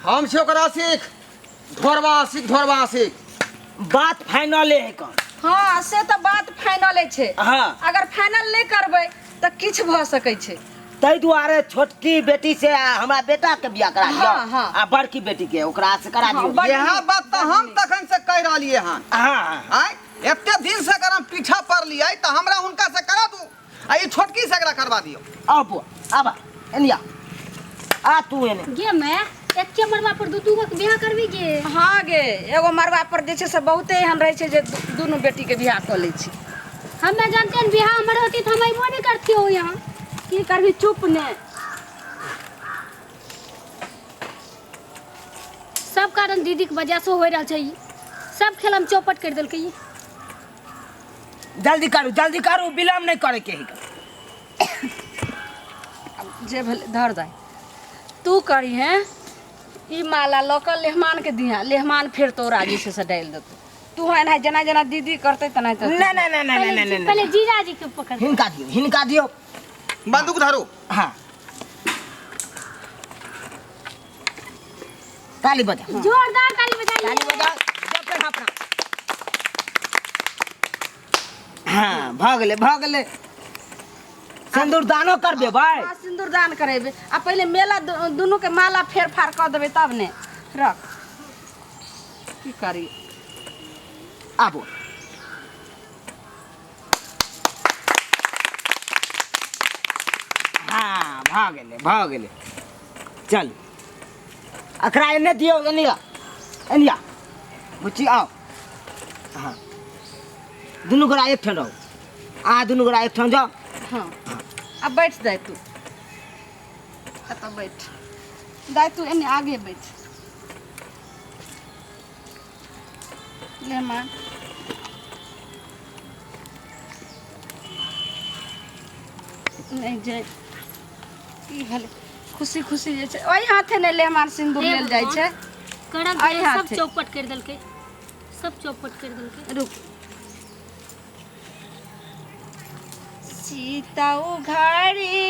हम छी ओकर आशिक, ढोरबा आशिक, ढोरबा आशिक। बात फाइनले है कन। हँ, से तऽ बात फाइनले छै। हँ। अगर फाइनल नहि करबै तऽ किछु भऽ सकै छै। ताहि दुआरे छोटकी बेटी से हमरा बेटा के बियाह करा दियौ। हँ, हँ। आ बड़की बेटी के ओकरा से करा हँ, दियौ। बड़ इएह नीक, बात तऽ बड़ हम नीक। तखन से कहि रहलियै हन। हँ। आँय, एते दिन से अगर हम पीछा पड़लियै तऽ हमरा हुनका से करा दू आ ई छोटकी से एकरा करवा दियौ। आउ बौआ, आब एनिया आ तू एने। गे मैं एके मरबा पर दू दू गो के बियाह करबी गे? हँ गे, एगो मरबा पर जे छै से बहुते एहन रहै छै जे दुनू बेटी के बियाह कऽ लै छै। हमे जानते हैं बियाह हमर होती तो हम अइबो नहीं करती हो यहाँ। की करबी, चुप ने। सब कारण दीदी के वजह से हो रहल छै ई। सब खेल हम चौपट कर देलकै ई। जल्दी करू, जल्दी करू, विलम्ब नहीं करे के है। जे भेलै धर दाइ, तू करी हैं ई माला लऽ कऽ लेहमान के दिहा, लेहमान फेर तोरा जे छै से डालि देतौ। तू एना जेना जेना दीदी करतै तेना नहीं नहीं नहीं नहीं नहीं नहीं नहीं। पहले जीजाजी के पकड़। हिनका दियौ, हिनका दियौ। बंदूक धरू। हाँ, ताली बजा। जोरदार ताली बजाइए। ताली बजा, जब पेन्ह अपना। हाँ, भऽ गेलै, भऽ गेलै। सिन्दूरदानो करबे भाई? हाँ, सिन्दूरदान करेबे। आ पहिले मेला दुनू के माला फेर फार कऽ देबै तब ने। रख, की करी। आबो। हाँ, भऽ गेलै, भऽ गेलै। चल, एकरा एने दियौ। एने आ, एने आ बुच्ची, आउ। हाँ, दुनू गोरा एक ठाम रहू। आ दुनू गोरा एक ठाम जाओ। हाँ, अब बैठ जाय तू, एतऽ बैठ दाइ, तू एने आगे बैठ। ले माँ। नहि जाय, की भेलै? खुशी खुशी जे छै ओहि हाथे नहि लेहमान सिन्दूर हे लेल जाइ भगवान। छै। करब अहि सब हाथे। चौपट कर देलकै, सब चौपट कर देलकै। रुक, सीता उघाड़ी।